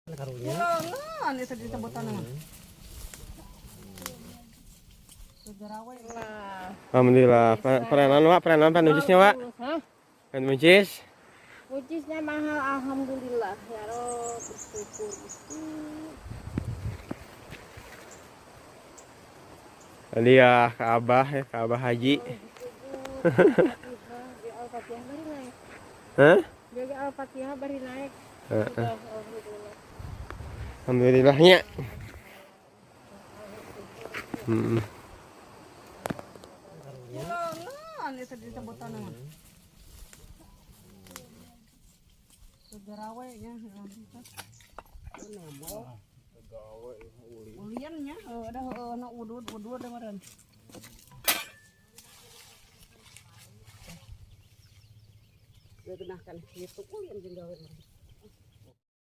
Karunya. Nah, eta ditebutan mah. Alhamdulillah. Perenan Wak, perenan pan mujisnya Wak. Hah? Pan mujis. Mujiznya mahal, alhamdulillah. Ya Rob, bersyukur. Tadi ya ke Abah ya, ke Abah Haji. Al-Fatihah bari naik. Hah? Jaga Al-Fatihah bari naik. Heeh. Sudah, alhamdulillah. Alhamdulillahnya. Nah, eta ditebutan mah. Segerawe nya. Ulian nya, ada heueuh na udud-udud meureun. Geunah kan kitu ulian jeung gawe meureun.